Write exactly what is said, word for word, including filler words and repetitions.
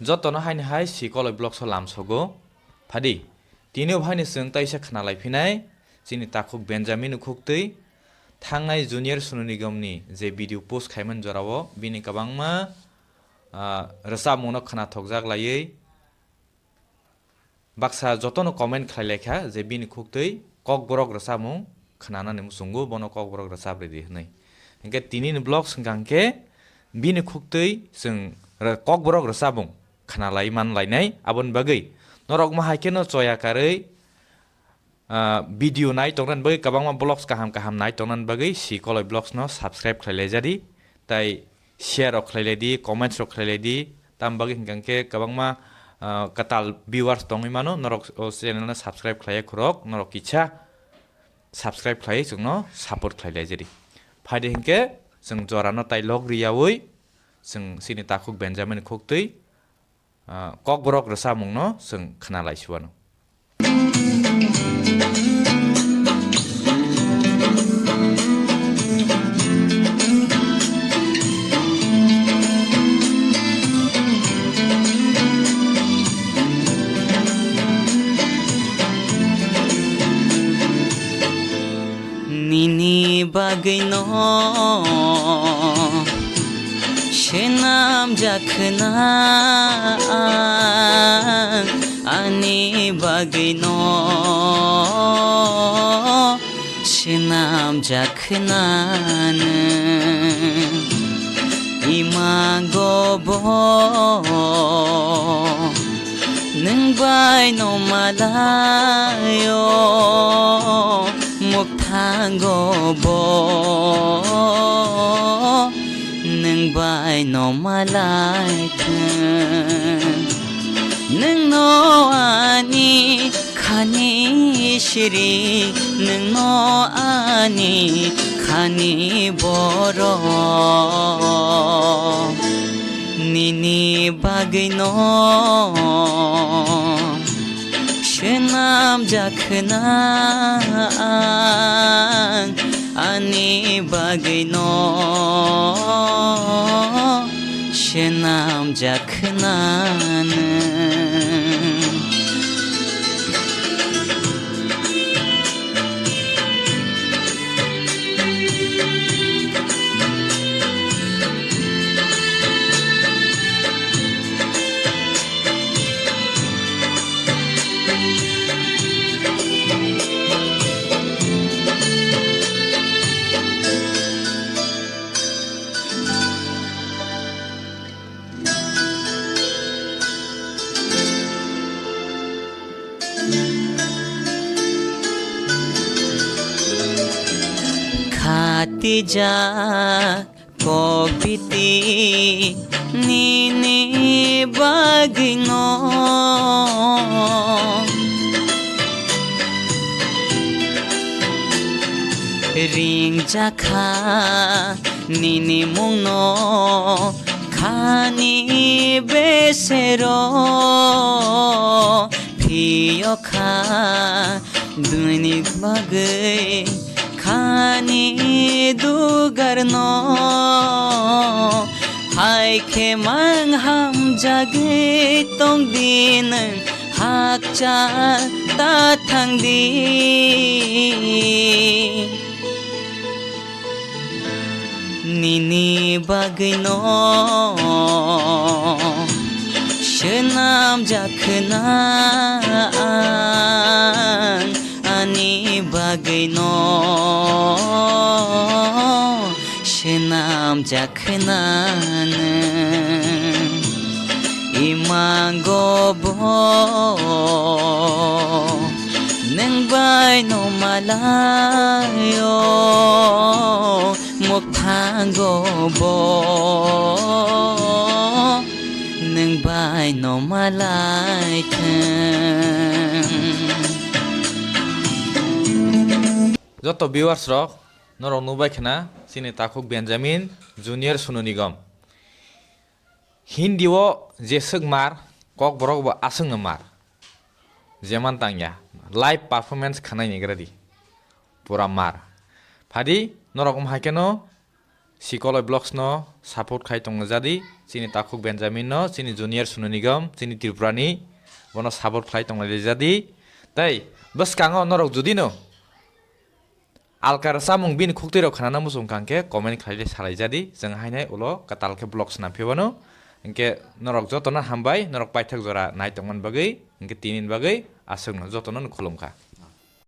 Jotono haini hai Sikoloi Vlogs o lamsogo. Phadi, tini o haino chwng taisa khna lai phinai, chini takhuk Benjamin ni khuktwi, thangnai Junior Sonu Nigam ni je video post khaimani jorao, bini kwbangma, ah, rwchapmungno khnathokjak laiwi, baksa jotono comment khlai lai kha je bini khuktwi kokborok rwchapmung khnanani muchungo bono kokborok rwchap ridi hwnwi. Hinkhe tini ni vlogs hwnkha hinkhe bini khuktwi chwng rw-, kokborok rwchapmung khna lai man lainai. Aboni bagwi norok ma hai kheno choya karwi, ah, video nai tongnani bagwi, kwbangma vlogs kaham kaham nai tongnani bagwi Sikoloi Vlogs no subscribe khlai lai jadi, tai share rok khlai lai di, comments rok khlai lai di. Tam bagwi hwnkha hinkhe kwbangma, ah, kwtal viewers tongwi mano, norok o channel no subscribe khlai ya khorok, norok kisa subscribe khlai chwngno support khlai lai jadi. Phaidi hinkhe chwng jorano tai log riyaui chwng chini takhuk Benjamin khuktwi, ah, kokborok rwchapmungno chwng khna lai si uanw. Nini bagwino swnamjak khna ang, ani bagwino swnamjak khna nwng. Imago bo nwng bai no malaio, mukthango bo nwng bai no malai thwng. Nwng no ani khani siri, nwng no ani khani borok. Nini bagwino swnamjak khna ang, ani bagwino swnamjak khna nwng. Khatijak kok biti nini bagwino ringjakha nini mungno khani besero phiyokha. Dini bagwi khani dugarno hai khe mang hamjagwi tong di nwng, hakcha ta thang di. Nini bagwino swnamjak khna ang, ani bagwino swnamjak khna nwng. Imago bo nwng bai no malaio, mukthango bo nwng bai no malai thwng. Joto viewers rok, norok nubai khna chini takhuk Benjamin Junior Sonu Nigam. Hindi o jeswk mar, kokborok bo aswkno mar. Jeman tangya, live performance khanai ni gradi. Pura mar. Phadi, norok wng hai kheno Sikoloi Vlogs no support khai tongna jadi, chini Takhuk Benjamin no, chini Junior Sunu Nigam, chini Tripura ni, bono support khlai tongna jadi. Tai bwskango norok jodi no alkar samung bini khuktwi rok khnana muchung kha hwnkhe comment khlai salai jadi, chwng hainai ulo kwtal khe vlogs nam phibano. Hwnkhe norok jotono hambai, norok paithak jora nai tongmani bagwi, hwnkhe tini bagwi aswkno jotono khulum kha.